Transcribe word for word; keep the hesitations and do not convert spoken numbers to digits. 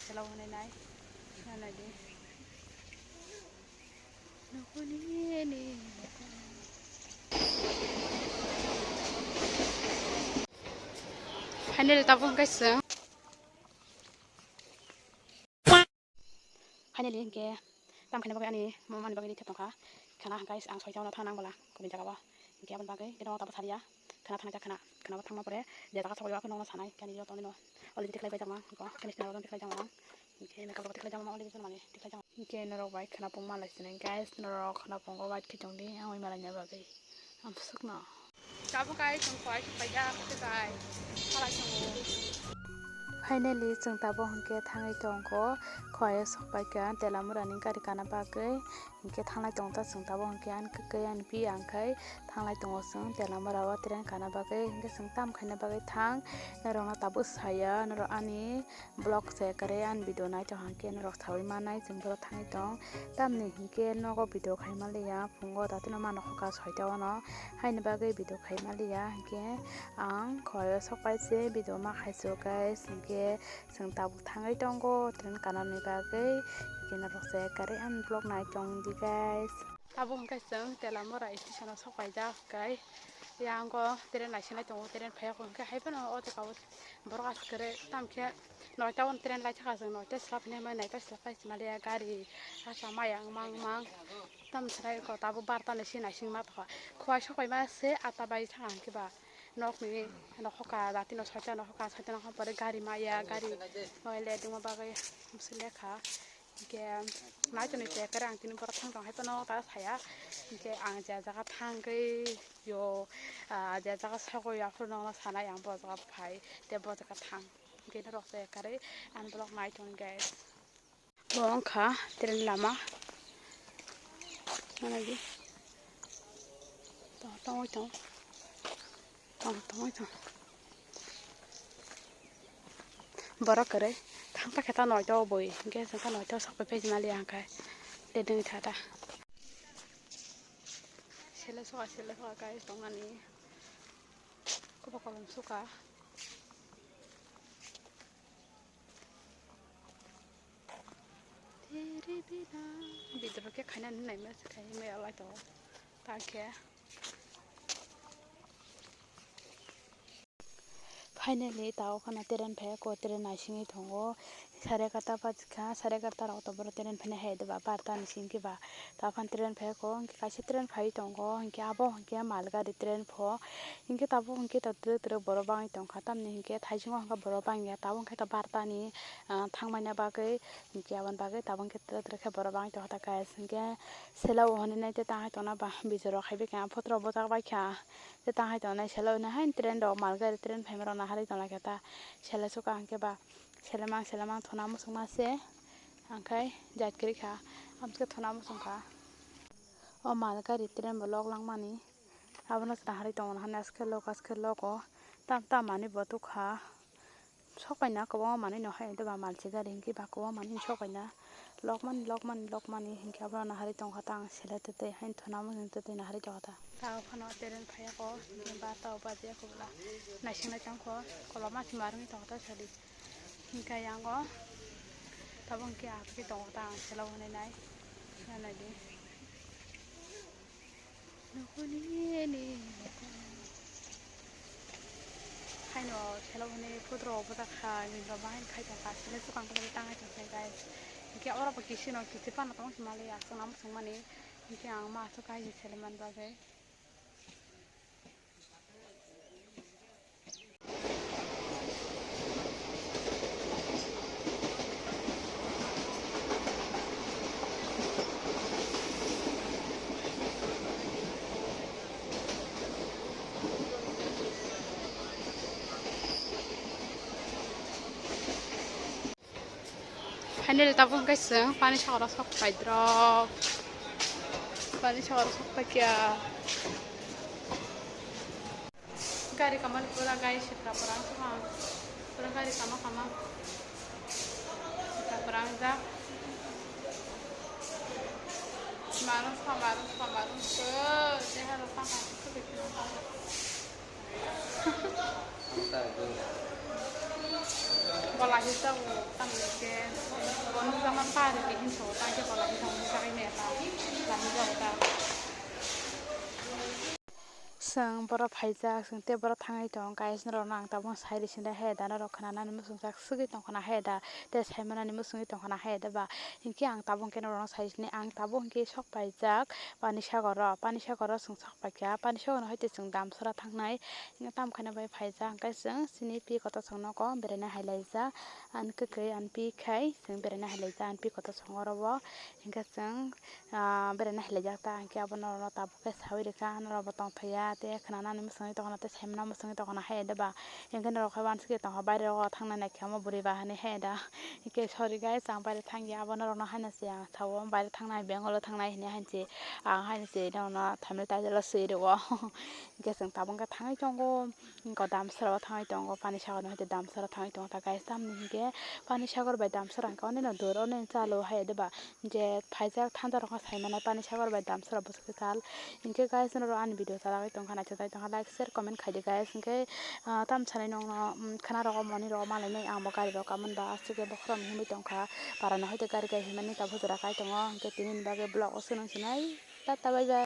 Chwla hwnwi nai. Nai di. Nokoni ni. Finally, tabuk hwnkhe chwng. Finally, hwnkhe, tam khaina bagwi ani mama ni bagwi ready khe tongkha. Khana, guys, ang soita no thang nang bwla, kubun jaga o. Hwnkhe, aboni bagwi, bini o tabuk saliya. Khana thang jak khana, khana bo thangma pore, je jaga sokoi o, aphano sanai, kani yo tongni no. Already tikhlai bai jakma, ko, kani sina ro tikhlai jakma. Hwnkhe, makeup rok tikhlai jakma, already sanmani, tikhlai jakma. Hwnkhe, norok bai khana pungma lai sinai, guys, norok khana pungo wait khe tongdi, ang oi malai na bagwi. Amsukno. Tabuk kai chwng khwlai sokpaijak, tei kai phalai tongo. Finally, chwng tabuk hwnkhe thangwi tongo, khwlai sokpaikha, Telamura ni gari kana bagwi. Hwnkhe thanglai tongo ta chwng tabuk hwnkhe ani kwkwi ani pi ang khai thanglai tongo chwng Telamura o train kana bagwi. Hwnkhe chwng tam khaina bagwi thang, norokno tabuk saya, norok ani Vlog se kwrwi ani video naitong hwnkhe norok saui manai chwng borok thangwi tong. Tamni hwnkhe nogo video khai manliya, phungo datino mano hoka soita ono, haini bagwi video khai manliya. Hwnkhe ang khwlaio sokpai se video ma khai se guys, hwnkhe chwng tabuk thangwi tongo train kanani bagwi. Hwnkhe norok se kwrwi ani vlog naitong di guys. Tabuk hwnkhe chwng Telamura station o sokpaijak kai. Yango train naisinai tongo, train phaiya hwnkhe hai phano o jaga o borok aswk kwrwi, tamo khe noita o train lai thangkha chwng noita sla phaiya, noita sla phai swnaliya gari asa maya wngmang wngmang. Tamo swrai ko tabuk barta ni se naising ma tongkha. Khwlai sokpaima se atta bai thangkha hwnkhe ba nokni nokhorka datino soita nokhorka soita nokhorka pore gari maya gari noile tongma bagwi bwswk lekha. Hwnkhe naitonwi chaya khe ang tini borok thang tong hai phano ta saya. Hwnkhe ang je jaga thangwi yo, ah, je jaga sogwi aphuru nono sanai ang bo jaga phai tei bo jaga thang. Hwnkhe norok chaya kwrwi ani vlog naitonwi guys. Bo wngkha train lama. Nana di. Tong, tongwi tong. Tong, tongwi tong. Borok kwrwi thang ta khe ta noito bui, hwnkhe chwng ta noito sok pai phai mali ang khai. Tei dwngwi tha ta. Sele soka, sele soka kai tongnani. Kobo kolom soka. Tere bina. Bidoro khe khaina nai ma se khai me alai to. Ta khe. Finally, tao khana train phai ko, train naisingwi tongo. Sare egarta bajikha, sare egarta rok to borok train phainai hai diba, barta ni simi ba. Tao phano train phai ko, hwnkhe kaisa train phai tongo, hwnkhe abo hwnkhe malgari train pho. Hwnkhe tabuk hwnkhe to twrwk twrwk borok bangwi tongkha, tamni hwnkhe thaisingo hwnkhe borok bangya, tabuk hwnkhe to barta ni, ah, thangmani bagwi, hwnkhe aboni bagwi tabuk hwnkhe twrwk twrwk khe borok bangwi tongkha ta guys. Hwnkhe sela o hwnwi nai tei tang hai tongna ba bijor rok hai bai kha, photo rok bwchak bai kha. Tei tang hai tongnai selo hwnwi hai train rok, malgari train phaima rok naharwi tonglaikha ta. Sele suka hwnkhe ba selemang selemang thuna muchungma se, hwnkhe jat kwrwi kha, amtwkhe thuna muchungkha. O malgari train bo lok langmani, abono se naharwi tongo, naharni aske lok aske lok o tam tam manwi bo tukha. Sok paina kwbangma manwi no hai, hwnkhe ba malchi gari hwnkhe ba kwbangma manwi sok paina lokmani, lokmani, lokmani hwnkhe abono naharwi tongkha ta ang sele twtwi haino thuna muchung twtwi naharwi tongkha ta. Tao phano train phaiya kho, hwnkhe ba tao bajiya kho bwla naising naising kho, koloma se ma rwngwi tongkha ta sadi. Hwnkhe yango tabuk hwnkhe atwi tongkha ta ang sele hwnwi nai, nai di. Nokoni ni nokoni. Haino selo hwnwi photo rok bwchak kha, nini rok bahai khai tongkha, sele swkang khe tangai tongkha guys. Hwnkhe oro bo kisi no kisi phano tong sima le aswk nang swngmani. Hwnkhe ang ma aswk kaisa sele man bagwi. Finally, tabuk hwnkhe chwng pani sakao sok pai drop. Pani sakao sok pai kya. Gari kamani pura gai sitra pura wngkha. Pura gari kama kama. Sitra pura wngjak. Marum sa, marum sa, marum sa. Deha rok tang tang. Kola hi jago, tamo khe, bo nukjakma pari di hinwi sago, tamo khe kola hi jago, nukjagwi maya ta, kola hi jago ta. Chwng borok phaijak, chwng tei borok thangwi tongo, guys, norokno ang tabuk sai rw sini da, he da, norok khwnanani muchungjak swgwi tongkha na, he da, tei saimanani muchungwi tongkha na, he da ba, hinkhe ang tabuk khe norokno sai sini, ang tabuk hinkhe sok paijak Panisagoro, Panisagoro chwng sok paikha, Panisagoro hai tei chwng Damsara thangnai, tamokhe bai phaijak, hinkhe chwng chini pi kotor chwng nogo beraina hai laijak, ani kwkhwi ani pi khai chwng beraina hai laijak, ani pi kotor chwng oro o, hinkhe chwng, ah, beraina hai laijak ta, hinkhe abo norokno tabuk khe saui rwkha, norokbo tongthokya tei khwnanani muchungwi tongkha na tei saimanani muchungwi tongkha na hai da ba, hinkhe norok hai uansukhe tongkha baire o thangnai naikhe omo bwrwi ba hinwi hai da, hinkhe sorry guys, ang baire thangya, abo norokno haino se ang sao baire thangnai, Bengal o thangnai hinwi haino se, ang haino se norokno thumbnail title o swi rwo, hinkhe chwng tabuk khe thangwi tongo. Damsara o thangwi tongo, Panisagor ni hai tei Damsara thangwi tongo ta guys, tamni hinkhe Panisagor bai Damsara hinkhe onino dur, onino chalo hai de ba, je phaijak thanda rok no sai mano Panisagor bai Damsara bwswk kwtal. Hinkhe guys, norok ani video chalagwi tongkha, naithothai tongkha, like, share, comment khaidi guys. Hinkhe, ah, tam sanai nokno, um, khwna rogo, moni rogo, malainai ang bo gari rok, amoni ba aswk khe bokhorok no himwi tongkha, para no hai tei gari gai himani ta bujura kai tongo, hinkhe tini ni bagwi vlog o swrwng sinai, tata bye bye.